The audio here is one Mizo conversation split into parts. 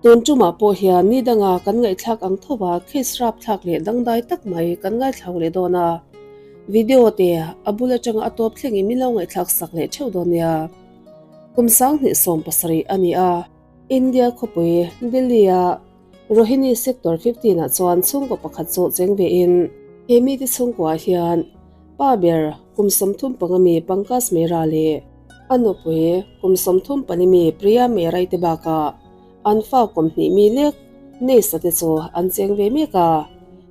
Tun tumah pawh hian ni danga kan ngaihthlak ang tho a, case rapthlak leh dangdai tak mai kan ngaithlau leh dawn a. Video te a bul atanga a tawp thlengin min lo ngaihthlak sak leh theuh dawn nia. Kum 2017 a ni a, India khawpui Delhi-a Rohini Sector 15 ah chuan chhungkaw pakhat chu cheng ve in, he mite chhungkuaah hian pa ber kum 35 mi Pankaj Mehra leh a nupui kum 34 mi Priya Mehra-i te bakah an fa kum hnih mi lek Nesa te chu an cheng ve mek a.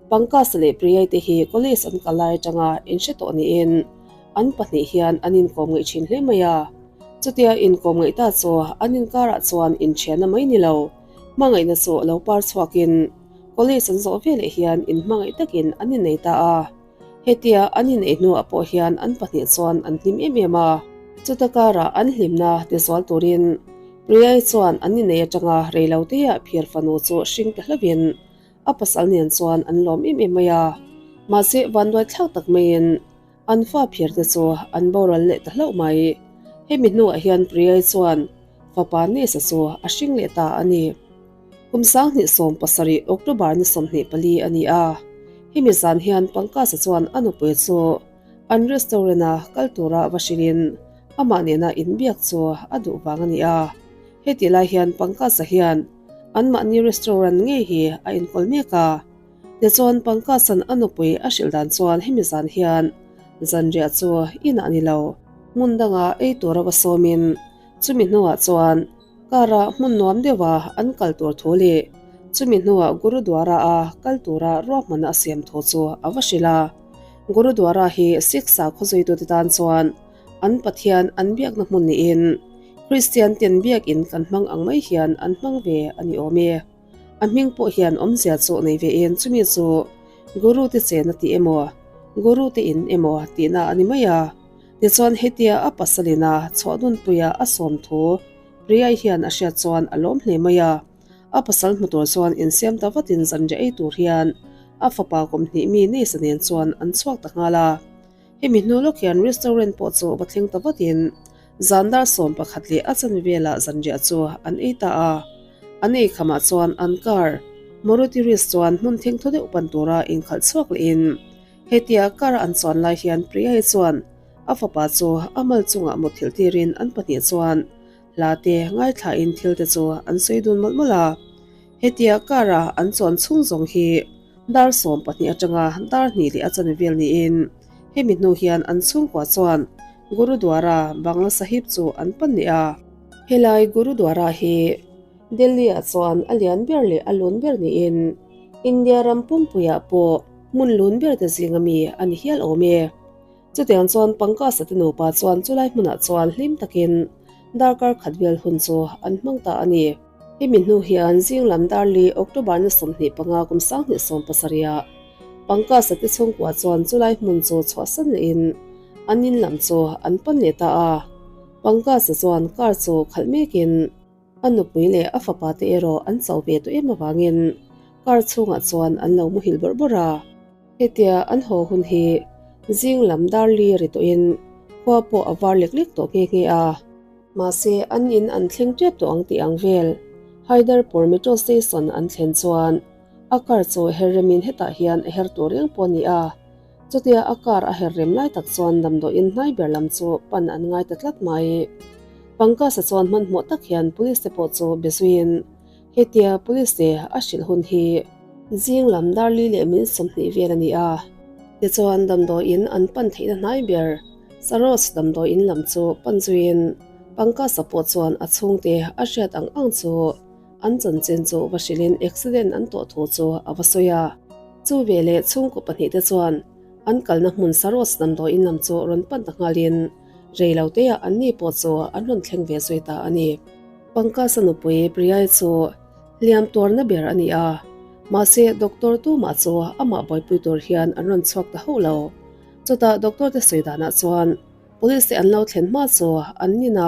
Pankaj leh Priya-i te hi college an kal lai atanga inhre tawh niin an pahnih hian an inkawm ngaih thin hle mai a. Chutia inkawm ngaih ta chu an inkarah chuan inthianna mai ni lo. Hmangaihna chu lo par chhuakin college an zawh veleh hian inhmangaih takin an innei ta a. Hetia an inneih hnuah pawh hian an pahnih chuan an hlim em em a. Chuta karah an hlimna tizual turin Priya-i chuan an innei atanga reiloteah phir fanu chu hring ta hlauhin a pasal nen chuan an lawm em em mai a. Mahse vanduai thlak tak maiin An fa phiar te chu an boral leh ta hlauh mai. Hemi hnuah hian Priya-i chuan fapa Nisa chu a hring leh ta a ni. Kum 2017 October ni 24 a ni a, hemi zan hian Pankaj-a chuan a nupui chu an restaurant-a kal tura va hrilhin amah nena inbiak chu a duh vang a ni a. Hetih lai hian Pankaj-a hian anmahni restaurant ngei hi a inkawl mek a. Tichuan Pankaj-a'n a nupui a hrilh dan chuan hemi zan hian zanriah chu inah ni lo, hmun danga ei tura va sawmin chumi hnuah chuan car-ah hmun nuam deuha an kal tur thu leh chumi hnuah Gurudwara-a kal tura ruahmanna a siam thu chu a va hrilh a. Gurudwara hi Sikh sakhaw zuitute tan chuan an Pathian an biakna hmun niin Kristian ten biakin kan hmang ang mai hian an hmang ve a ni awm e. A hming pawh hian awmzia chu nei ve in chumi chu Guru te chen a ti emaw, Guru te in emaw tihna a ni mai a. Tichuan hetia a pasalina chhuahnunpuia a sawm thu Priya-i hian a hriat chuan a lawm hle mai a. A pasal hmu tur chuan insiam ta vatin zanriah ei tur hian a fapa kum hnih mi Nisa nen chuan an chhuak ta nghal a. Hemi hnu lawk hian restaurant pawh chu va thleng ta vatin zan dar 11 leh a chanve velah zanriah chu an ei ta a. An ei khamah chuan an car Maruti Ritz chuan hmun theng thaw deuh pan tura inkhalh chhuak lehin hetia car a an chuan lai hian Priya-i chuan a fapa chu a mal chungah mutthilh tirin an pahnih chuan hla te ngaithlain thil te chu an sawi dun mawlh mawlh a. Hetia car a an chuan chhung zawng hi Dar 12 atanga dar hnih leh a chan vel niin hemi hnu hian an chhungkua chuan Gurudwara Bangla Sahib chu an pan leh a. Helai Gurudwara hi Delhi-ah chuan a lian ber leh a lun ber niin India ram pumpuiah pawh hmun lun ber te zinga mi a ni hial awm e. Chutiang chuan Pankaj-a te nupa chuan chulai hmunah chuan hlim takin darkar khat vel hun chu an hmang ta a ni. Hemi hnu hian zing lam dar li October ni 25 kum 2017 ah Pankaj-a te chhungkua chuan chulai hmun chu chhuahsan lehin an in lam chu an pan leh ta a. Pankaj-a chuan car chu khalh mekin a nupui leh a fapa te erawh an chau ve tawh em avangin car chhungah chuan an lo muhil bawrh bawrh a. Hetia an haw hun hi zing lam dar li ri tawhin khua pawh a var lek lek tawh nghe nghe a. Mahse an in an thleng tep tawh ang tih ang vel Haiderpur Metro Station an thlen chuan a car chu her remin hetah hian a her tur reng pawh a ni a. Chutia a car a her rem lai tak chuan damdawiin hnai ber lam chu pan an ngai ta tlat mai. Pankaj-a chuan hmanhmawh tak hian police te pawh chu be zuiin Hetia police te a hrilh hun hi zing lam dar li leh min 20 vel a ni a. Tichuan damdawiin an pan theihna hnai ber Saroz damdawiin lam chu pan zuiin Pankaj-a pawh chuan a chhungte a hriat ang ang chu an chanchin chu va hrilhin accident an tawh thu chu a va sawi a. Chu veleh chhungkaw pahnih te chuan an kalna hmun Saroz damdawiin lam chu rawn pan ta nghalin reiloteah anni pawh chu an rawn thleng ve zui ta a ni. Pankaj-a nupui Priya-i chu hliam tuarna ber a ni a, mahse doctor tumah chu amah buaipui tur hian an rawn chhuak ta hauh lo. Chutah doctor te sawi danah chuan police te an lo thlen hma chu an nina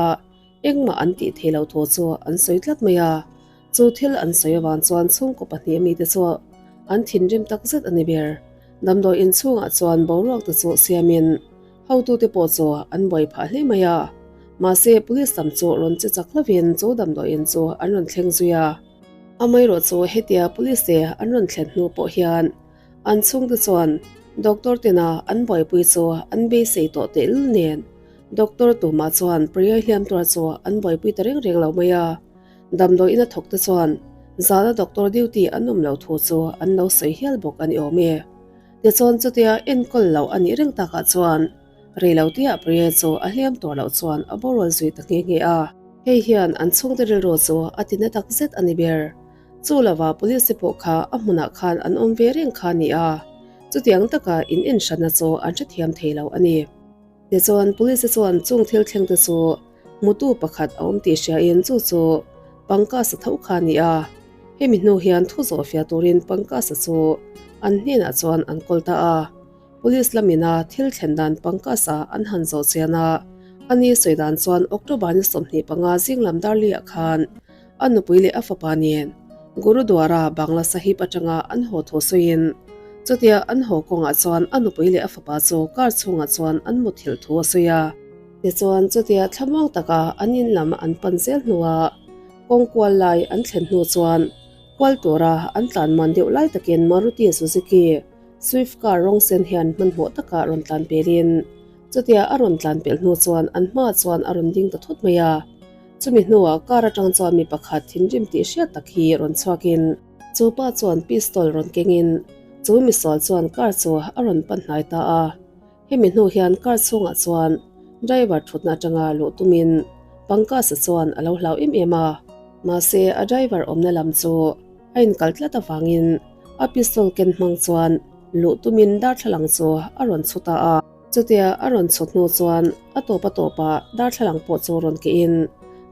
engmah an tih thei lo thu chu an sawi tlat mai a. Chu thil an sawi avang chuan chhungkaw pahnih mite chu an thinrim takzet a ni ber. Damdawi inchhungah chuan boruak te chu siamin Hotute pawh chu an buai phah hle mai a, mahse police lam chu rawn che chak hlovin chu damdawiin chu an rawn thleng zui a. Amaherawhchu hetia police te an rawn thlen hnu pawh hian an chhungte chuan doctor tena an buaipui chu an beisei tawh tehlul nen doctor tumah chuan Priya hliam tuar chu an buaipui ta reng reng lo mai a. Damdawi ina thawk te chuan zana doctor duty an awm loh thu chu an lo sawi hial bawk a ni awm e. Tichuan chutia enkawl loh a nih reng takah chuan Reiloteah Priya chu a hliam tawh loh chuan a borual zui ta nghe nghe a. Hei hian an chhungte rilru chu a ti na tak zet a ni ber. Chu lova police te pawh kha a hmunah khan an awm ve reng kha a ni a, chutiang taka in enhranna chu an hrethiam thei lo a ni. Tichuan police te chuan chung thil thleng te chu hmutu pakhat a awm tih hriain chu chu Pankaj-a tho kha a ni a. Hemi hnu hian thu zawhfiah turin Pankaj-a chu an hnenah chuan an kawl ta a. Police lamina thil thlen dan Pankaj-a an han zawh chian a, a ni sawi dan chuan October ni 25 zinglam Darli-ah khan a nupui leh a fapa nen Gurudwara Bangla Sahib atanga an haw thu sawiin chutia an haw kawngah chuan a nupui leh a fapa chu car chhungah chuan an muthilh thu a sawi a. Tichuan chutia thlamuang taka an in lam an pan zel hnuah kawng kual lai an thlen hnu chuan kual tura an tlan man deuh lai takin Maruti Suzuki Swift car rawng sen hian hmanhmawh takah rawn tlan pelin chutia a rawn tlan pelh hnu chuan an hmaah chuan a rawn ding ta thut mai a. Chumi hnuah car atang chuan mi pakhat thinrim tih hriat tak hi rawn chhuakin chu pa chuan pistol rawn kengin chu misual chuan car chu a rawn pan hnai ta a. Hemi hnu hian car chhungah chuan driver thutna atanga luh tumin Pankaj-a chuan a lo hlau em em a. Mahse a driver awmna lam chu a inkal tlat avangin a pistol ken hmang chuan luh tumin darthlalang chu a rawn chhu ta a. Chutia a rawn chhut hnu chuan a tawp a tawpah darthlalang pawh chu rawn kehin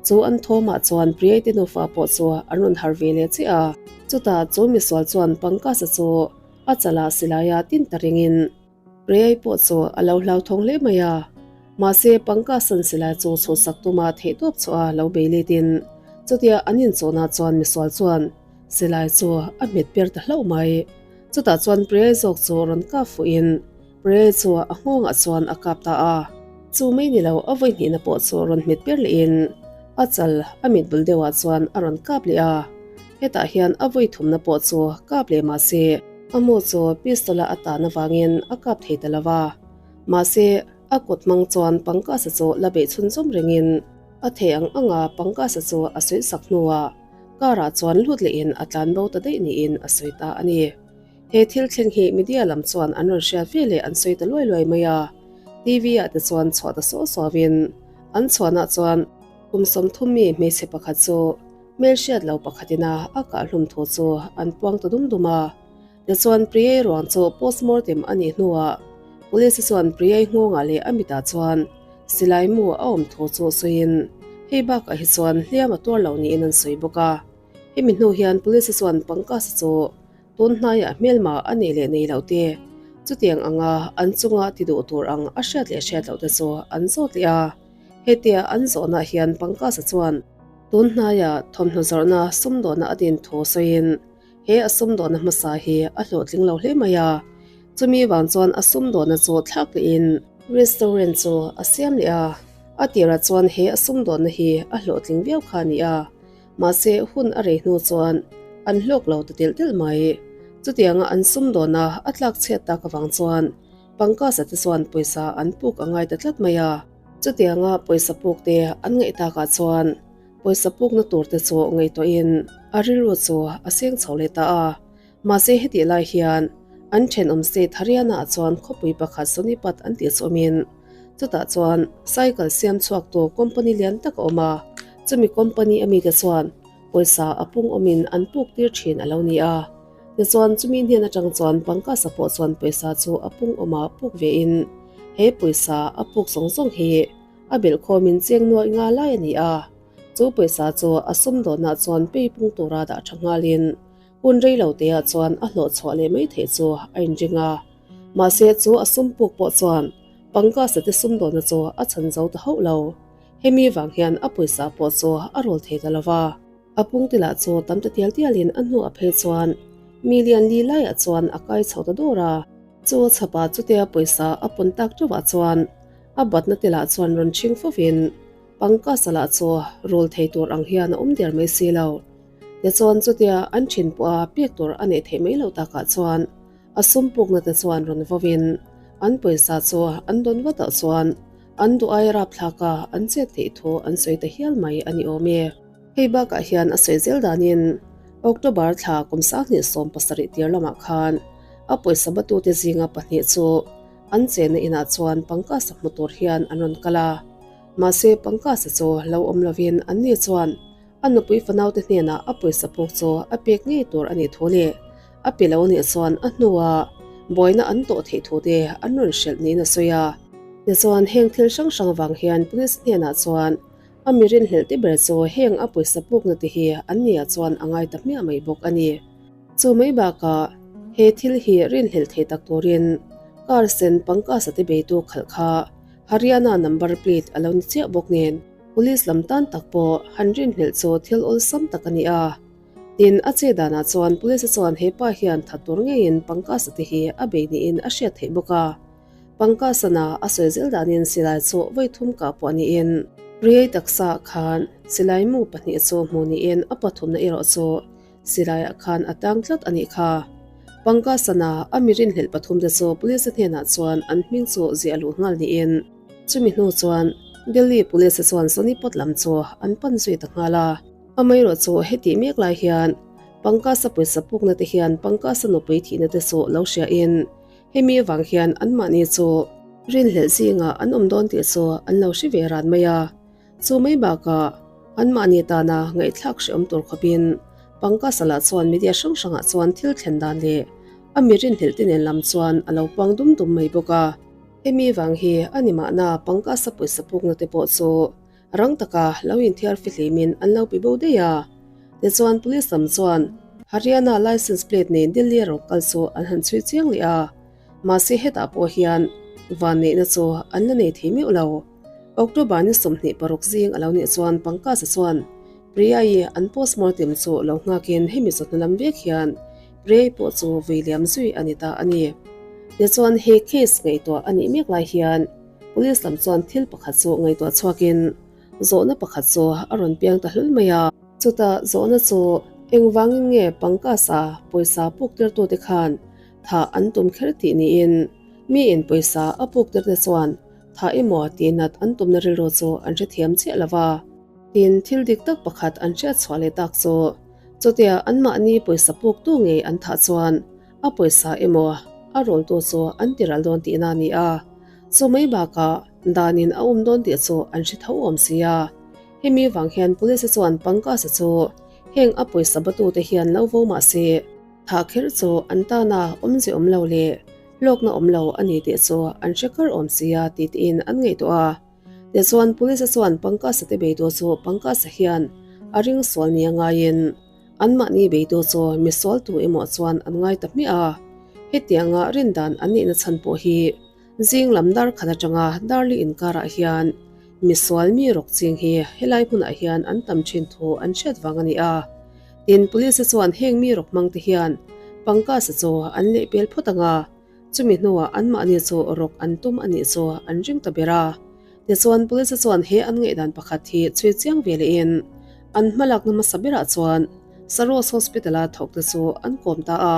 chu an thawmah chuan Priyai te nufa pawh chu an rawn har ve leh chiah a. Chutah chu misual chuan Pankaj-a chu a chalah silaia tin ta ringin Priyai pawh chu a lo hlauthawng hle mai a. Mahse Pankaj-a'n silai chu chhuhsak tuma theihtawp chu a lo bei letin chutia an inchawhnah chuan misual chuan Silai chu a hmet per ta hlauh mai. Chutah chuan Prey zawk chu rawn kap fuhin Prey chu a nghawngah chuan a kap ta a. Chu mai ni lo a vawi hnihna pawh chu rawn hmet per lehin a chal a mit bul deuhah chuan a rawn kap leh a. Hetah hian a vawi thumna pawh chu kap leh mah se a mu chu pistol-a a tan avangin a kap thei ta lo va. Mahse a kut hmang chuan Pankaj-a chu la beih chhunzawm rengin a thei ang anga Pankaj-a chu a sawisak hnuah Car ah chuan lut lehin a tlan bo ta daih niin a sawi ta a ni. He thil thleng hi media lam chuan an rawn hriat ve leh an sawi ta luai luai mai a. TV ah te chuan chhuah ta suau suauin an chhuanah chuan kum 30 mi hmeichhe pakhat chu hmelhriat lo pakhatin a a kahhlum thu chu an puang ta dum dum a. Tichuan Priyai ruang chu postmortem a nih hnuah Police chuan Priyai nghawngah leh a mitah chuan Silai mu a awm thu chu sawiin hei bakah hi chuan hliam a tuar lo niin an sawi bawk a. Hemi hnu hian Police chuan Pankaj chu tun hnaiah hmelma a nei leh nei loh te, chutiang anga an chunga ti duh tur ang a hriat leh hriat loh te chu an zawt leh a. Hetia an zawhnaah hian Pankaj chuan tun hnaiah thawmhnaw zawrhna sumdawhna a din thu sawiin He a sumdawhna hmasa hi a hlawhtling lo hle mai a, chumi vang chuan a sumdawhna chu thlak lehin restaurant chu a siam leh a, a tirah chuan he a sumdawhna hi a hlawhtling viau kha a ni a, mahse hun a rei hnu chuan an hlawk lo ta telh telh mai. Chutianga an sumdawhna a tlak chhiat tak avang chuan Pankaj-a te chuan pawisa an puk a ngai ta tlat mai a, chutianga pawisa puk te an ngaih takah chuan Pawisa pukna tur te chu ngaihtuahin a rilru chu a seng chho leh ta a. Mahse hetih lai hian an thenawm state Haryana ah chuan khawpui pakhat Sonipat an tih chu awmin chutah chuan cycle siam chhuaktu company lian tak a awm a, chumi company a mite chuan pawisa a pung awmin an puk tir thin a lo ni a. Tichuan chumi hnen atang chuan Pankaj-a pawh chuan pawisa chu a pung awma puk vein he pawisa a puk zawng zawng hi A belhkhawmin cheng nuaih nga lai a ni a, chu pawisa chu a sumdawnah chuan pei pung tura dah tha nghalin hun rei lo teah chuan a hlawh chhuah leh mai theih chu a inring a. Mahse chu a sum puk pawh chuan Pankaj-a te sumdawna chu a chhan zo ta hauh lo. Hemi vang hian a pawisa pawh chu a rawl thei ta lo va. A pungte lah chu tam ta tial tialin a hnuah phei chuan mi lian li laiah chuan a kai chho ta dawr a. Chu a chhapah chutia pawisa a pawn tak teuhah chuan A batna te lah chuan rawn chhing fovin Pankaj-a lah chu rul thei tur ang hian a awm der mai si lo. Tichuan chutia an thin pawha pek tur a neih theih mai loh takah chuan a sum pukna te chuan rawn vawin an pawisa chu an dawn vatah chuan an duh aia rapthlaka an chet theih thu an sawi ta hial mai a ni awm e. Hei bakah hian a sawi zel danin October thla kum 2017 tir lamah khan a pawisa batute zinga pahnih chu an chenna inah chuan Pankasa hmu tur hian an rawn kal a. Mahse Pankasa chu lo awm lovin anni chuan a nupui fanaute hnenah a pawisa puk chu a pek ngei tur a nih thu leh a pe lo nih chuan a hnua buaina an tawh theih thu te an rawn hrilh niin a sawi a. Tichuan heng thil hrang hrang vang hian police hnenah chuan A mi rinhlelh te ber chu heng a pawisa pukna te hi an nia chuan a ngai ta hmiah mai bawk a ni. Chu mai bakah he thil hi rinhlelh thei tak turin car sen Pankaj-a te beitu khalh kha Haryana number plate a lo ni chiah bawk nen police lam tan tak pawh han rinhlelh chu thil awlsam tak a ni a. Tin, a che danah chuan police-a chuan he pa hian that tur ngeiin Pankaj-a te hi a bei niin a hriat theih bawk a. Pankasana a sawi zel danin silai chu vawi thum kah pawh niin Riai taksa ah khan silai mu pahnih chu hmuh niin a pathumna erawh chu silai ah khan a tang tlat a nih kha. Pankasana a mi rinhlelh pathum te chu police hnenah chuan an hming chu ziah luh nghal niin chumi hnu chuan Delhi police chuan Sonipat lam chu an pan zui ta nghal a. Amaherawh chu hetih mek lai hian Pankasa pawisa pukna te hian Pankasa nupui thihna te chu lo hria in Hemi avang hian anmahni chu rinhlelh zingah an awm dawn tih chu an lo hre ve ran mai a. Chu mai bakah anmahni tana ngaihthlak hrehawm tur khawpin Pankasala chuan media hrang hrangah chuan thil thlen dan leh a mi rinhlelh te nen lam chuan a lo puang dum dum mai bawk a. Hemi vang hi a ni mahna Pankasa pawisa pukna te pawh chu Rang taka lo inthiar fihlimin an lo pi bo daih a. Tichuan police lam chuan Haryana license plate nei Delhi a rawn kal chu an han chhui chiang leh a. Mahse hetah pawh hian vanneihna chu an la nei thei meuh lo. October ni 26 zing a lo nih chuan Pankaj-a chuan Priya-i an postmortem chu lo nghakin hemi chawhnu lam vek hian Priya-i pawh chu vui liam zui a ni ta a ni. Tichuan he case ngaihtuah a nih mek lai hian Police lam chuan thil pakhat chu ngaihtuah chhuakin zawhna pakhat chu a rawn piang ta hlul mai a. Chutah zawhna chu engvangin nge Pankaj-a pawisa puk tirtute khan thah an tum kher tih niin miin pawisa a puk tirte chuan thah emaw tih nat an tumna rilru chu an hrethiam chiah lo va. Tin, thil dik tak pakhat an hriat chhuah leh tak chu chutia anmahni pawisa puktu ngei an thah chuan A pawisa emaw a rawltu chu an ti ral dawn tihna a ni a, chu mai bakah danin a awm dawn tih chu an hre tho awm si a. Hemi vang hian police chuan Pankaj-a chu heng a pawisa batute hian lo vo mah se, thah kher chu an tana awmze awm lo leh hlawkna awm lo a ni tih chu an hre kar awm si a ti tiin an ngaihtuah a. Tichuan police chuan Pankaj-a te beitu chu Pankaj-a hian a ring sual nia ngaiin, Anmahni beitu chu misualtu emaw chuan an ngai ta hmiah a, hetianga rindan an nihna chhan pawh hi zing lam dar khat atanga darli inkarah hian misual mi rawk ching hi helai hmunah hian an tam thin thu an hriat vang a ni a. Tin, police chuan heng mi rawk hmangte hian Pankaj-a chu an lehpel phawt ang a, Chumi hnuah anmahni chu rawk an tum a nih chu an ring ta ber a. Tichuan police chuan he an ngaihdan pakhat hi chhui chiang ve lehin an hmalakna hmasa berah chuan Saros Hospital-a thawkte chu an kawm ta a.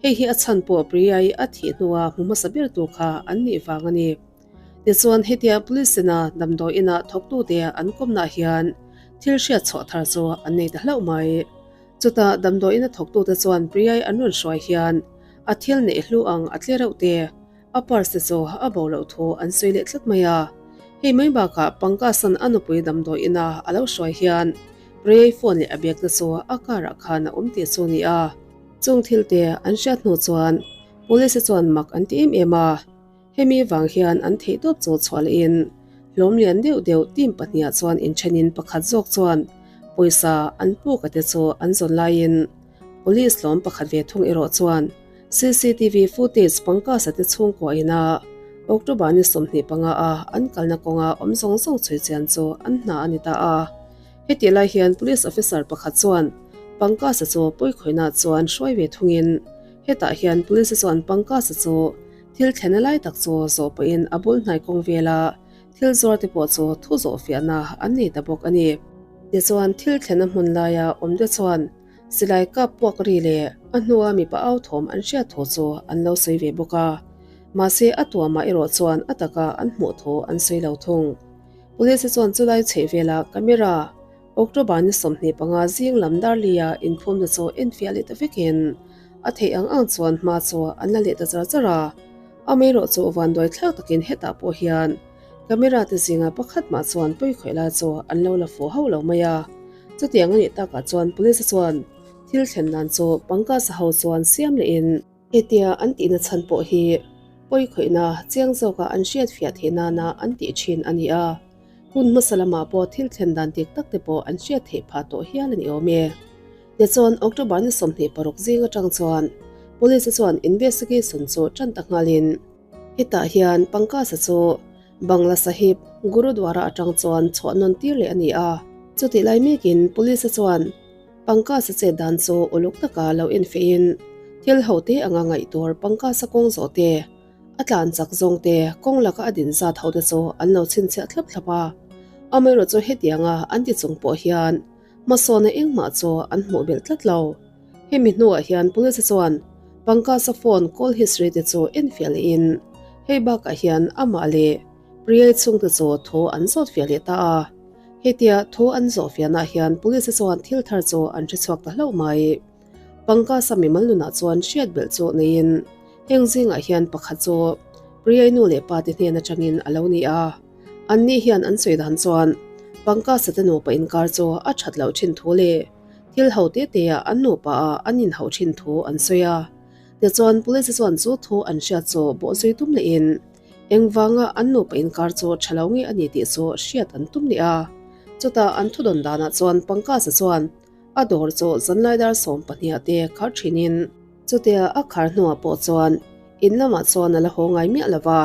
Hei hi a chhan pawh Priya-i a thih hnua hmu hmasa ber tur kha an nih vang a ni. Tichuan hetia police ina damdawi ina thawktute an kawmnaah hian thil hriat chhuah thar chu an nei ta hlauh mai. Chutah damdawi ina thawktute chuan Priya-i an rawn hruai hian A thil neih hlu ang a tle reuh te, a purse te chu a bo loh thu an sawi leh tlat mai a. Hei mai bakah Pankaj-a'n a nupui damdawi ina a lo hruai hian Priyai phone leh a bag te chu a car ah khan a awm tih chu a ni a. Chung thil te an hriat hnu chuan police te chuan mak an ti em em a. Hemi vang hian an theihtawp chu chhuah lehin hlawm lian deuh deuh team pahniha chuan inthenin pakhat zawk chuan pawisa an puk a te chu an zawn laiin police hlawm pakhat ve thung erawh chuan CCTV footage Pankaj-a te chhungkua ina October ni 25 a an kalna kawnga awm zawng zawng chhui chian chu an hna a ni ta a. Hetih lai hian police officer pakhat chuan Pankaj-a chu pawikhawihna chuan hruai ve thungin hetah hian police chuan Pankaj-a chu Thil thlenna lai tak chu zawh pawhin a bul hnai kawng vela thil zuar te pawh chu thu zawh fiahna an nei ta bawk a ni. Tichuan, thil thlenna hmun laia awm te chuan Silai kap puak ri leh a hnua mipa au thawm an hriat thu chu an lo sawi ve bawk a. Mahse a tuamah erawh chuan a taka an hmuh thu an sawi lo thung. Police chuan chulai chheh velah camera October ni 25 zing lam darlia inphumna chu enfiah leh ta vekin a theih ang ang chuan hma chu an la leh ta char char a. Amaherawh chu vanduai thlak takin hetah pawh hian camera te zinga pakhat mah chuan pawi khawih lai chu an lo la fuh hauh lo mai a. Chutiang a nih takah chuan police chuan thil thlen dan chu pangka sa ho chuan siam lehin Hetia an tihna chhan pawh hi pawi khawihna chiang zawka an hriat fiah theih nana an tih thin a ni a. Hun hmasa lamah pawh thil thlen dan dik tak te pawh an hriat theih phah tawh hial a ni awm e. Tichuan October ni 26 zing atang chuan Police chuan investigation chu tan ta nghalin hetah hian Pankaj-a chu Bangla Sahib Gurudwara atang chuan chhuah nawn tir leh a ni a. Chutih lai mekin Police chuan Pankaj-a chet dan chu uluk taka lo enfeihin thil ho te anga ngaih tur Pankaj-a kawng zawh te, A tlan chak zawng te, kawng laka a din zat ho te chu an lo chhinchhiah thlap thlap a. Amaherawh chu hetianga an ti chung pawh hian hmasawna engmah chu an hmuh belh tlat lo. Hemi hnuah hian police chuan Pankaj-a phone call history te chu enfiah lehin hei bakah hian amah leh Priyai chhungte chu thu an zawt fiah leh ta a. Hetia thu an zawh fiahnaah hian police chuan thil thar chu an hrechhuak ta hlauh mai. Pankaj-a mimal nunah chuan hriat belh chu neiin heng zingah hian pakhat chu Priyai nu leh pa te hnen atangin a lo ni a. Anni hian an sawi dan chuan Pankaj-a te nupa inkar chu a that loh thin thu leh thil ho te te ah an nupa ah an inhauh thin thu an sawi a. Tichuan police chuan chu thu an hriat chu bawhzui tum lehin engvanga an nupa inkar chu tha lo nge a ni tih chu hriat an tum leh a. Chutah an thudawn danah chuan Pankaj-a chuan A dawr chu zanlai dar 12 ah te khar thinin chutia a khar hnuah pawh chuan in lamah chuan a la haw ngai miah lo va.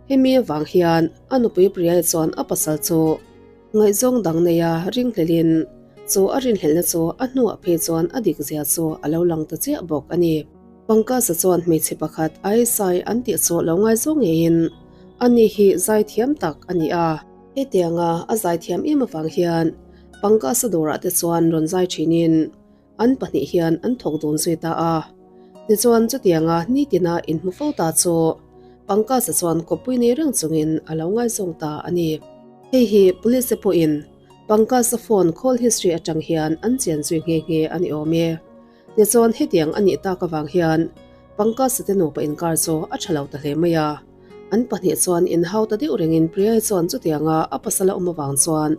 Hemi avang hian a nupui Priyai chuan a pasal chu ngaihzawng dang neia ringhlelhin chu a rinhlelhna chu a hnuah phei chuan a dik zia chu a lo lang ta chiah bawk a ni. Pankaj-a chuan hmeichhe pakhat Aisai an tih chu lo ngaizawng ngeiin ani hi zaithiam tak a ni a. Hetianga a zaithiam em avang hian Pankaj-a dawrah te chuan rawn zai thinin an pahnih hian an thawk dun zui ta a. Tichuan chutianga nitina inhmu fo ta chu Pankaj-a chuan kawppui nei reng chungin a lo ngaizawng ta a ni. Hei hi police te pawhin Pankaj-a phone call history atang hian an chian zui nghe nghe a ni awm e. Tichuan hetiang a nih tak avang hian Pankaj-a te nupa inkar chu a tha lo ta hle mai a. An pahnih chuan inhau ta deuh rengin Priyai chuan chutianga a pasal a awm avang chuan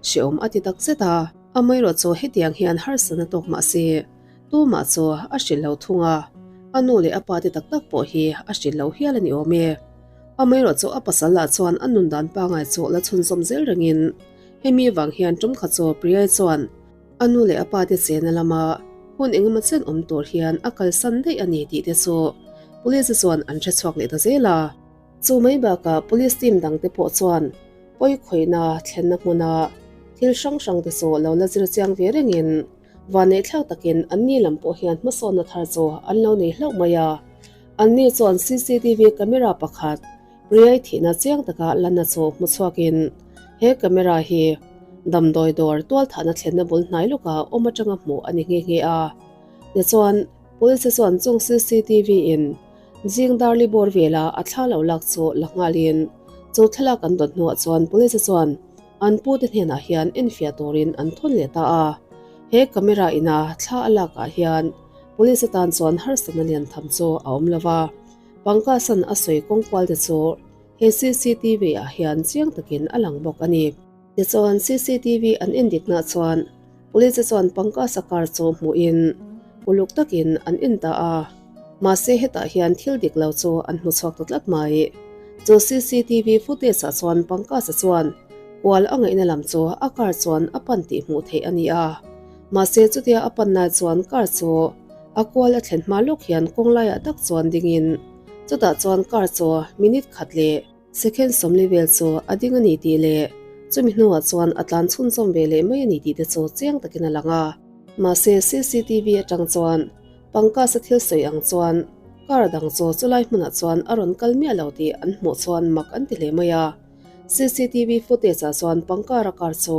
Hreawm a ti tak zet a, amaherawh chu hetiang hian harsatna tawk mah se, tumah chu a hrilh lo thung a, a nu leh a pa te tak tak pawh hi a hrilh lo hial a ni awm e. Amaherawh chu a pasal lah chuan a nun dan pangai chu la chhunzawm zel rengin hemi vang hian tum kha chu Priyai chuan a nu leh a pa te chena lama hun engemaw chen awm tur hian a kalsan daih a ni tih te chu police chuan an hrechhuak leh ta zel a. Chu mai bakah police team dangte pawh chuan pawi khawihna thlenna hmuna thil hrang hrangte chu lo la zir chiang ve rengin vanneihthlak takin anni lam pawh hian hmasawnna thar chu an lo nei hlauh mai a. Anni chuan CCTV camera pakhat riai thihna chiang taka lanna chu hmu chhuakin he camera hi damdawi dawr tualthahna thlenna bul hnai lawka awm atanga hmuh a ni nghe nghe a. Tichuan police chuan chung CCTV in Zing Darli bawr vela a thla lo lak chu la nghalin chu thlalak an dawt hnuah chuan police chuan an pute hnenah hian enfiah turin an thawn leh ta a. He camera ina thla a lakah hian police atan chuan harsatna lian tham chu a awm lo va, Pankaj-a'n a sawi kawng kual te chu he CCTV ah hian chiang takin a lang bawk a ni. Tichuan CCTV an endiknaah chuan Police chuan Pankaj-a car chu hmuhin uluk takin an en ta a, mahse hetah hian thil dik lo chu an hmu chhuak ta tlat mai. Chu CCTV footage ah chuan Pankaj-a chuan kual a ngaihna lam chu a car chuan a pan tih hmuh theih a ni a, mahse chutia a pan lai chuan car chu a kual a thlen hma lawk hian kawng laiah tak chuan dingin chutah chuan car chu minute khat leh Second 40 vel chu a ding a ni tih leh chumi hnuah chuan a tlan chhunzawm ve leh mai a ni tih te chu chiang takin a lang a. Mahse CCTV atang chuan Pankaj-a thil sawi ang chuan car dang chu chulai hmunah chuan a rawn kal miah lo tih an hmuh chuan mak an ti hle mai a. CCTV footage ah chuan Pankar-a car chu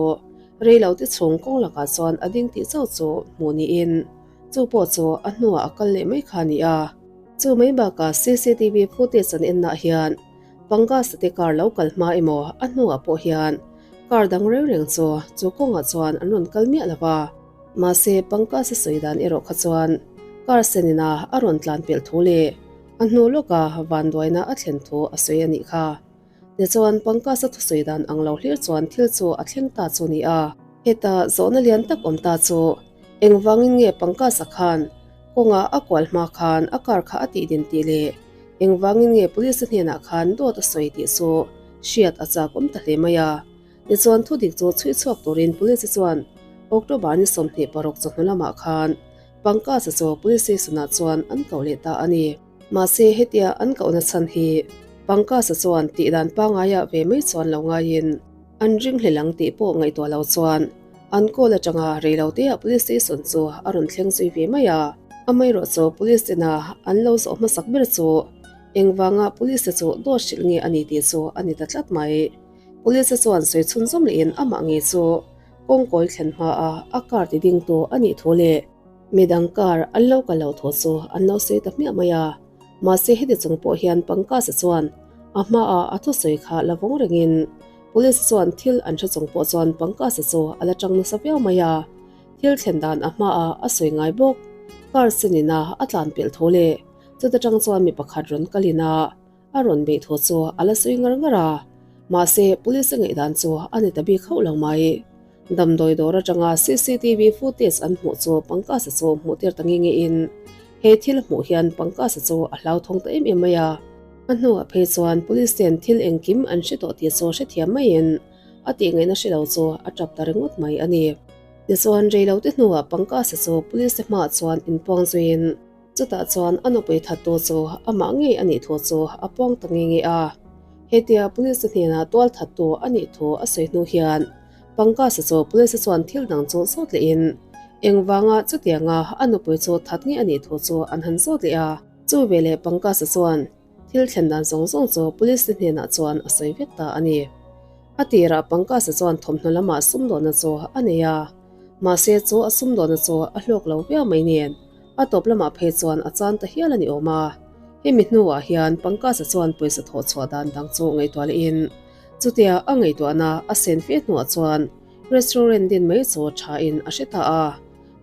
rei lo te chhung kawng lakah chuan a ding tih chauh chu hmuh niin. Chu pawh chu a hnuah a kal leh mai kha a ni a. Chu mai bakah cctv footage an ennaah hian Pankaj te car lo kal hma emaw a hnuah pawh hian car dang reng reng chu chu kawngah chuan an rawn kal miah lo va. Mahse Pankaj a sawi dan erawh kha chuan car senina a rawn tlan pelh thu leh a hnu lawka vanduaina a thlen thu a sawi a nih kha. Tichuan Pankaj a thusawi dan ang lo hlir chuan thil chu a thleng ta chu ni a. Heta zawhna lian tak awm ta chu engvangin nge Pankaj a khan kawnga a kual hma khan a car kha a tih din tih leh engvangin nge police hnenah khan dawt a sawi tih chu hriat a chak awm ta hle mai a. Tichuan thudik chu chhui chhuak turin police chuan October ni 26 chawhnu lamah khan Pankaj a chu police station ah chuan an koh leh ta a ni. Mahse hetia an kohna chhan hi Pankaj-a chuan tih dan pangaiah ve mai chuan lo ngaiin an ringhlel ang tih pawh ngaihtuah lo chuan an call atanga reiloteah police station chu a rawn thleng zui ve mai a. Amaherawh chu police tena an lo zawh hmasak ber chu engvanga police te chu dawt hrilh nge a ni tih chu a ni ta tlat mai. Police te chuan sawi chhunzawm lehin amah ngei chu kawngkawi thlen hmaa a car ti dingtu a nih thu leh Midang kar an lo kal lo thaw chu an lo sawi ta hmiah mai a, mahse heti chung pawh hian Pankaj-a chuan a hmaah a thusawi kha la vawng rengin Police chuan thil an hre chung pawh chuan Pankaj-a chu a la tang nasa viau mai a, thil thlen dan a hmaah a sawi ngai bawk. Car senina a tlan pelh tho leh chuta tang chuan mi pakhat rawn kalin a a rawn beih thu chu a la sawi ngar ngar a, mahse police a ngaihdan chu a ni ta bik hauh lo mai. Damdawi dawr atanga cctv footage an hmuh chu Pankaj-a chu hmuh tir ta nge nge in he thil hmuh hian Pankaj-a chu a hlauthawng ta em em mai a. A hnuah phei chuan police ten thil engkim an hre tawh tih chu hrethiam maiin a tih ngaihna hre lo chu a tap ta ringawt mai a ni. Tichuan reilote hnuah Pankaj-a chu police te hmaah chuan inpuang zuiin, Chutah chuan a nupui thattu chu amah ngei a nih thu chu a puang ta nge nge a. Hetia police hnenah tual thattu a nih thu a sawi hnu hian Pankaj-a chu police chuan thil dang chu zawt lehin engvanga chutianga a nupui chu that ngei a nih thu chu an han zawt leh a. Chu veleh Pankaj-a chuan Thil thlen dan zawng zawng chu police te hnenah chuan a sawi vek ta a ni. A tirah Pankaj-a chuan thawmhnaw lamah sumdawnna chu a nei a, mahse chu a sumdawnna chu a hlawk lo viau mai nen a tawp lamah phei chuan a chan ta hial a ni awm a. Hemi hnuah hian Pankaj-a chuan pawisa thawh chhuah dan dang chu ngaihtuah lehin chutia a ngaihtuahna a sen fe hnuah chuan restaurant din mai chu thain a hre ta a.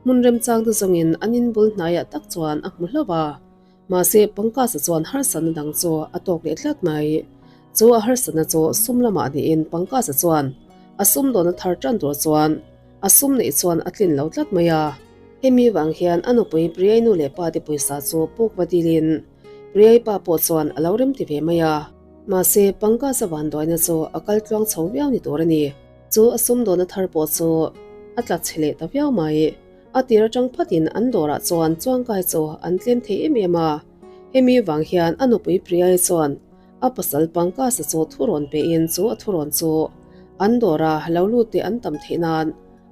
Hmun remchang te zawngin an inbul hnaiah tak chuan a hmu hlauh a. Mahse, Pankaj-a chuan harsatna dang chu a tawk leh tlat mai. Chu a harsatna chu sum lamah niin Pankaj-a chuan a sum dawna thar tan tur chuan a sum neih chuan a tlin lo tlat mai a. Hemi vang hian a nupui Priyai nu leh pa te pawisa chu puk va dilin Priyai pa pawh chuan a lo remti ve mai a. Mahse, Pankaj-a vanduaina chu a kal tluang chho viau ni tur a ni. Chu a sum dawna thar pawh chu a tla chhe leh ta viau mai. A tir atang phatin an dawrah chuan chuangkai chu an tlem thei em em a, hemi vang hian a nupui Priyai chuan a pasal Pankaj-a chu thurawn pein chu a thurawn chu an dawra lo lut te an tam theih nan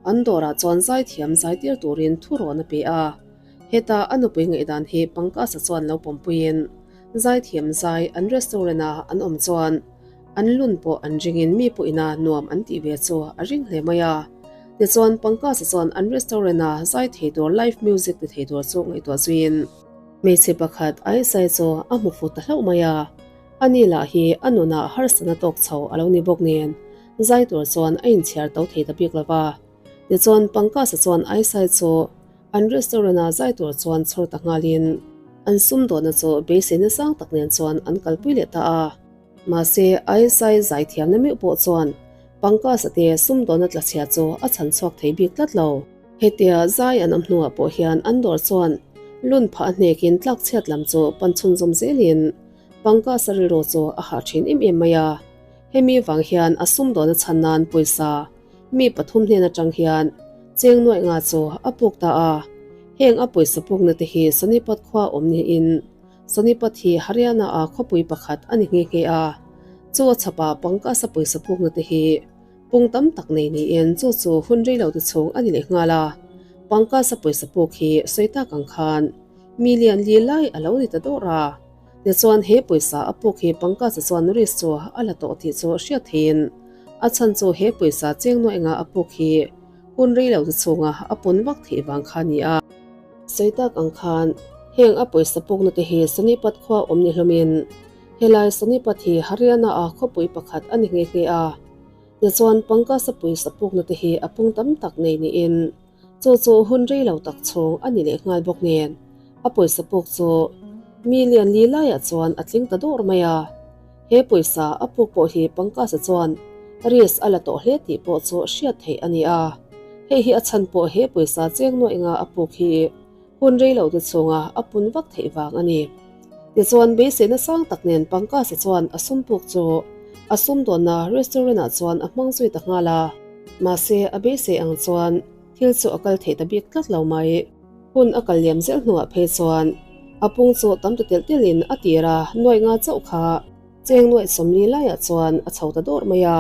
an dawrah chuan zaithiam zaitir turin thurawn a pe a. Heta a nupui ngaihdan hi Pankaj-a chuan lo pawmpuiin zaithiam zai an restaurant-a an awm chuan An lun pawh an ringin mi pawhina nuam an tih ve chu a ring hle mai a. Tichuan Pankaj-a chuan an restaurant-a zai thei tur live music ti thei tur chu ngaihtuah zuiin hmeichhe pakhat Aisai chu a hmu fu ta hlauh mai a. Ani lah hi a nunah harsatna tawk chho a lo ni bawk nen zai tur chuan a inchhiar to thei ta bik lo va. Tichuan Pankaj-a chuan Aisai chu an restaurant-a zai tur chuan chhawr ta nghalin an sumdawnna chu beiseina sang tak nen chuan an kalpui leh ta a. Mahse, ISI zaithiamna meuh pawh chuan Pankaj-a te sumdawnna tlachhia chu a chhan chhuak thei bik tlat lo. Hetia zai an awm hnuah pawh hian an dawr chuan lun phah a hnekin tlakchhiat lam chu pan chhunzawm zelin Pankaj-a rilru chu a hah thin em em mai a. Hemi vang hian a sumdawnna chhan nan pawisa mi pathum hnen atang hian cheng nuaih nga chu a puk ta a. Heng a pawisa pukna te hi Sonipat khua awm niin Sonipat hi Haryana-a khawpui pakhat a ni nghe nghe a, chu a chhapah Pankaj-a pawisa pukna te hi pung tam tak nei niin chu chu hun rei lo te chhung a ni leh nghal a. Pankaj-a pawisa puk hi sawi tak ang khan million li lai a lo ni ta dawr a. Tichuan he pawisa a puk hi Pankaj-a chuan risk chu a la tawh tih chu hriat theiin a chhan chu he pawisa cheng nuaih nga a puk hi hun rei lo te chhunga a pun vak theih vang kha a ni a. Sawi tak ang khan heng a pawisa pukna te hi Sonipat khua awm ni hlawmin helai Sonipat hi Haryana a khawpui pakhat a ni nghe nghe a. Tichuan Pankaj-a pawisa pukna te hi a pung tam tak nei niin chu chu hun rei lo tak chhung a ni leh nghal bawk nen a pawisa puk chu mi lian li laiah chuan a tling ta dawr mai a. He pawisa a puk pawh hi Pankaj-a chuan risk a la tawh hle tih pawh chu hriat theih a ni a. Hei hi a chhan pawh he pawisa cheng nuaih nga a puk hi hun rei lo te chhunga a pun vak theih vang a ni. Tichuan beiseina sang tak nen Pankaj-a chuan a sum puk chu a sumdawnna restaurant ah chuan a hmang zui ta nghal a. Mahse a beisei ang chuan thil chu a kal theih ta bik tlat lo mai. Hun a kal liam zel hnuah phei chuan a pung chu tam ta telh telhin a tir a, nuaih nga chauh kha cheng nuaih 40 laiah chuan a chho ta dawr mai a.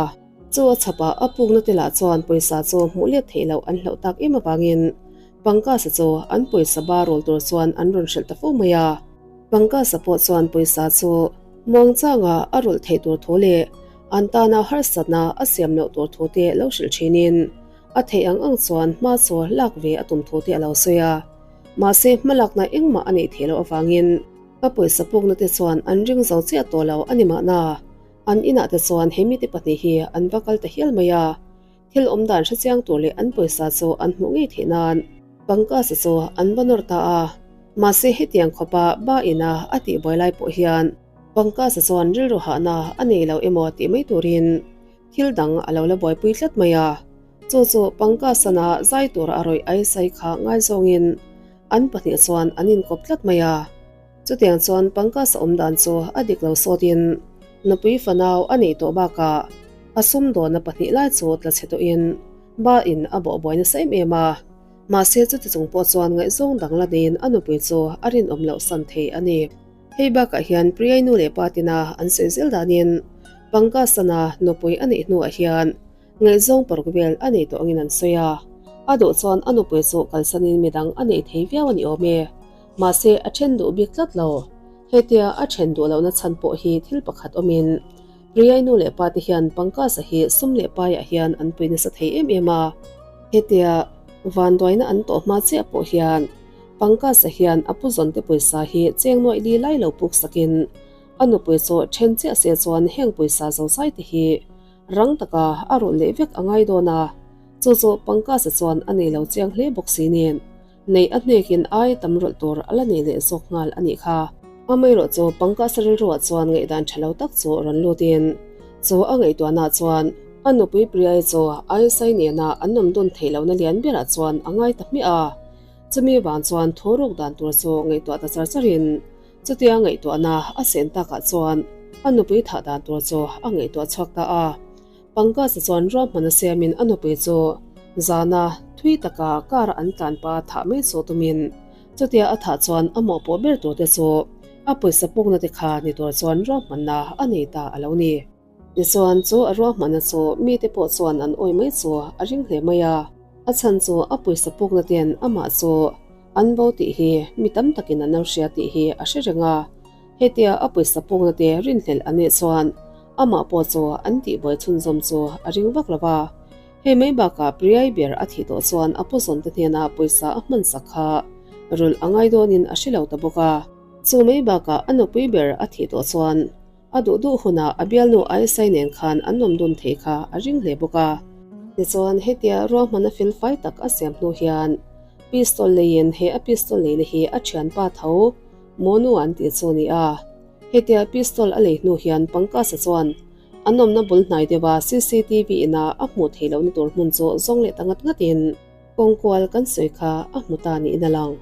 Chu a chhapah a pukna te lah chuan pawisa chu hmuh let theih loh an hlauh tak em avangin Pankasa chu an pawisa ba rawl tur chuan an rawn hrilh ta fo mai a. Pankasa pawh chuan pawisa chu muangchanga a rawlh theih tur thu leh an tana harsatna a siam loh tur thu te lo hrilh thinin A theih ang ang chuan hma chu lak ve a tum thu te a lo sawi a, mahse hmalakna engmah a neih theih loh avangin a pawisa pukna te chuan an ring zo chiah tawh lo a ni mahna. An inah te chuan he mite pahnih hi an va kal ta hial mai a, thil awm dan hre chiang tur leh an pawisa chu an hmuh ngei theih nan Pankaj-a chu an va nawr ta a, mahse hetiang khawpa ba ina a tihbuai lai pawh hian Pankaj-a chuan rilru hahna a nei lo emaw tih mai turin Thil dang a lo la buaipui tlat mai a, chu chu pangka sana zai tur a rawih ai sai kha ngaizawngin an pahnih chuan an inkawp tlat mai a. Chutiang chuan pangka sa awm dan chu a dik lo sawtin nupui fanau a neih tawh bakah a sumdawnna pahnih lai chu tla chhe tawhin ba in a bawh buai nasa em em a. Mahse chuti chung pawh chuan ngaihzawng dang la neiin a nupui chu a rinawm loh san thei a ni. Hei bakah hian Priyai nu leh pa tina an sawi zel danin Pankasana nupui a neih hnuah hian ngaihzawng paruk vel a nei tawh angin an sawi a. A duh chuan a nupui chu kalsanin midang a nei thei viau a ni awm e. Mahse a then duh bik tlat lo. Hetia a then duh lohna chhan pawh hi thil pakhat awmin Priyai nu leh pa te hian Pankasa hi sum leh paiah hian an pui nasa thei em em a. Hetia vanduaina an tawh hma chiah pawh hian Pankaj-a hian a pu zawnte pawisa hi cheng nuaih li lai lo puk sakin a nupui chu then chiah se chuan heng pawisa zozai te hi rang taka a rulh leh vek a ngai dawn a, chu chu Pankaj-a chuan a nei lo chiang hle bawk si nen neih a hnekin ai tam rawlh tur a la nei leh zawk nghal a nih kha. Amaherawh chu Pankaj-a rilruah chuan ngaihdan tha lo tak chu rawn lutin chu a ngaihtuahna chuan a nupui Priya-i chu Aisai nena an awm dun theih lohna lian berah chuan a ngai ta hmiah a. Chumi vang chuan thu ruk dan tur chu ngaihtuah ta char charin chutia ngaihtuahna a sen takah chuan a nupui thah dan tur chu a ngaihtuah chhuak ta a. Pankaj-a chuan ruahman a siamin a nupui chu zana thui taka car an tlan pa thah mai chu tumin chutia a thah chuan a mawhpawh ber tur te chu a pawisa pukna te kha ni tur chuan ruahmanna a nei ta a lo ni. Tichuan, chu a ruahmanna chu mite pawh chuan an awi mai chu a ring hle mai a. A chhan chu a pawisa pukna ten amah chu an bo tih hi mi tam takin an lo hria tih hi a hre reng a. Hetia a pawisa pukna te rinhlelh an nih chuan amah pawh chu an tihbuai chhunzawm chu a ring vak lo va. Hei mai bakah Priyai ber a thih tawh chuan a puzawnte hnena pawisa a hmansak kha rulh a ngai dawnin a hre lo ta bawk a. Chu mai bakah a nupui ber a thih tawh chuan A duh duh hunah a bialnu Aisai nen khan an awm dun theih kha a ring hle bawk a. Tichuan, hetia ruahman a fel fai tak a siam hnu hian pistol leiin he a pistol leina hi a thianpa tho Monu an tih chu a ni a. Hetia pistol a lei hnu hian Pankaj-a chuan an awmna bul hnai deuha cctv ina a hmuh theih lohna tur hmun chu zawng leh ta ngat ngatin kawngkual kan sawi kha a hmu ta niin a lang.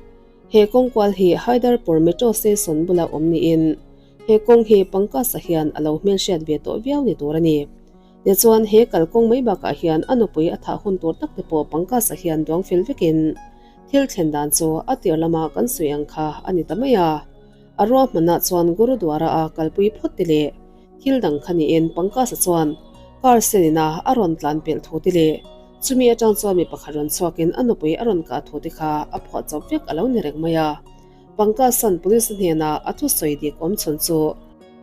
He kawngkual hi Haiderpur Metro Station bula awm niin He kawng hi Pankaj-a hian a lo hmelhriat ve tawh viau ni tur a ni. Tichuan, he kalkawng mai bakah hian a nupui a thah hun tur tak te pawh Pankaj-a hian duang fel vekin thil thlen dan chu a tir lama kan sawi ang kha a ni ta mai a. A ruahmanah chuan Gurudwara-a kalpui phawt te leh thil dang kha niin Pankaj-a chuan car sen-ina a rawn tlan pelh thu te leh chumi atang chuan mi pakhat rawn chhuakin a nupui a rawn kah thu te kha a phuah chawp vek a lo ni reng mai a. Pangkasan Police hnena a thusawi dik awm chhun chu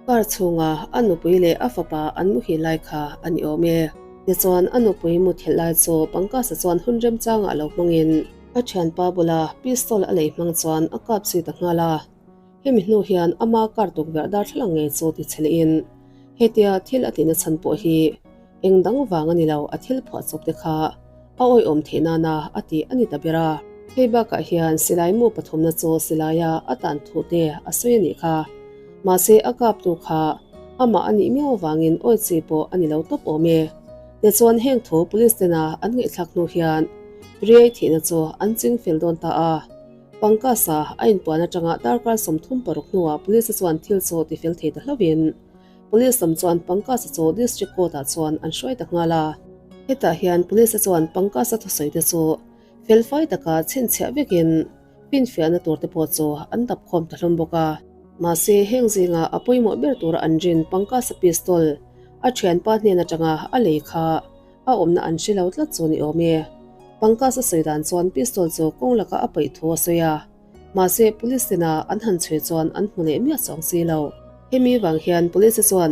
car chhunga a nupui leh a fapa an muhil lai kha a ni awm e. Tichuan a nupui muthilh lai chu Pangkasa chuan hun remchangah lo hmangin. A thianpa bula pistol a lei hmang chuan a kap zui ta nghal a. Hemi hnu hian ama kar tukverh darthlalang ngei chu ti chhe lehin hetia thil a tihna chhan pawh hi eng dang vang a ni lo, a thil phuahchawp te kha a awihawm theih nana a tih a ni ta ber a. Hei bakah hian silai mu pathumna chu silaia a tan thu te a sawi a nih kha. Mahse a kaptu kha amah a nih miau avangin awi chi pawh a ni lo tawp awm e. Tichuan heng thu police tena an ngaihthlak hnu hian Riai thihna chu an ching fel dawn ta a. Pankasa a inpuan atanga darkar 36 hnuah police chuan thil chu ti fel thei ta hlauhin police lam chuan Pankasa chu district court ah chuan an hruai ta nghal a. Hetah hian police chuan Pankasa thusawi te chu felfai taka chhinchhiah vekin finfiahna tur te pawh chu an dap khawm ta hlawm bawk a. Mahse heng zinga a pawimawh ber tura an rin Pankasa pistol a thianpa hnen atanga a lei kha A awmna an hre lo tlat chu ni awm e. Pankaj a sawi dan chuan pistol chu kawng lakah a paih thu a sawi a. Mahse, police tena an han chhui chuan an hmu leh miah chuang si lo. Hemi vang hian police chuan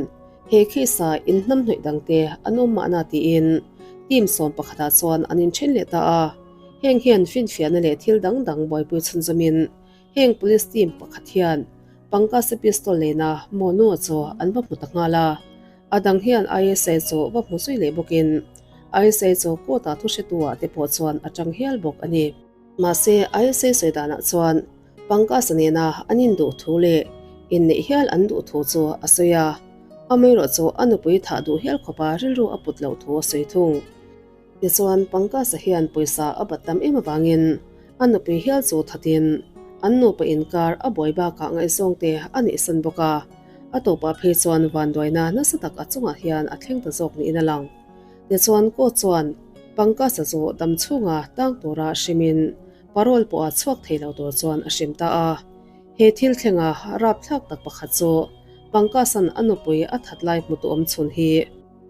he case a inhnamhnawih dangte an awm mahna tiin team sawm pakhatah chuan an inthen leh ta a. Heng hian finfiahna leh thil dang dang buaipui chhunzawmin heng police team pakhat hian Pankaj a pistol lena monu chu an va hmu ta nghal a. A dang hian ISI chu va hmu zui leh bawkin ISI chu court ah thuhretu ah te pawh chuan a tang hial bawk a ni. Mahse, ISI sawi danah chuan Pankaj nena an induh thu leh inneih hial an duh thu chu a sawi a, amaherawh chu a nupui thah duh hial khawpa rilru a put loh thu a sawi thung. Tichuan, Pankaj-a hian pawisa a bat tam em avangin a nupui hial chu thatin an nupa inkar a buai bakah ngaihzawngte a nihsan bawk a, a tawpah phei chuan vanduaina nasa tak a chungah hian a thleng ta zawk niin a lang. Tichuan, court chuan Pankaj-a chu dam chhunga tang tura hrimin parole pawha chhuak thei lo tur chuan a hrim ta a. He thil thlenga rapthlak tak pakhat chu Pankaj-a'n a nupui a that lai hmutu awm chhun hi,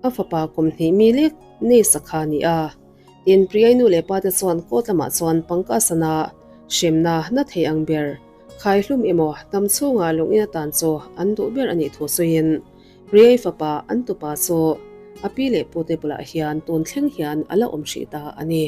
A fapa kum hnih mi lek nei sakha a ni a, tin Priyai nu leh pa te chuan court lamah chuan pangka sana hremna na thei ang ber khai hlum emaw tam chhunga lungin atan chu an duh ber a nih thu sawiin Priyai fapa an tupa chu a pi leh pute bulah hian tun thleng hian a la awm hrih ta a ni.